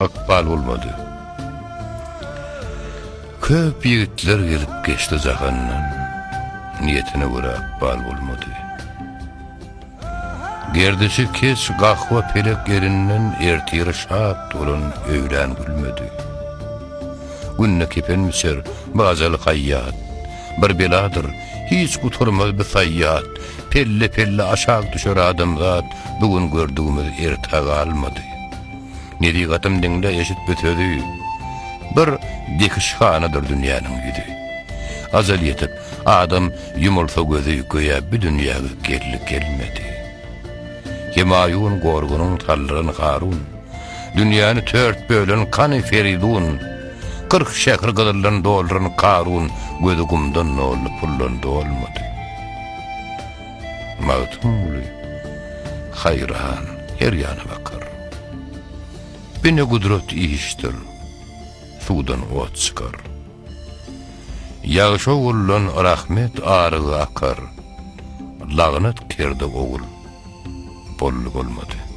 Ykbal bolmady. Köp ýigitler gelip geçdi jahandan, Niýetine görä ykbal bolmady. Gerdişi keç gahwa pelek elinden Ertiri şat bolan öýlän gülmedi. Günde kepen biçer bu ajaly haýýat, Bir beladyr, hiç gutarmaz bu saýýat, Pelle-pelle aşak düşer adamzat, Bu gün gördügimiz ertä galmady. Nesihatym diňle, eşit bu sözi, Bir dekişhanadyr dünýäniň ýüzi. Ajal ýetip, adam ýumulsa gözi, Göýä bu dünýäge geldi gelmedi. Hemaýun gorgunyň saldyran Harun, Dünýäni tört bölen kany Feridun, 40 şähri gyzyldan dolduran Karun, Gözi gumdan doldy, puldan dolmady. Magtymguly haýran her ýana bakar. Bu ne gudrat işdir, suwdan ot çykar. Ýagşy oguldan rahmet arygy akar, Lagnat kerde ogul boldy bolmady.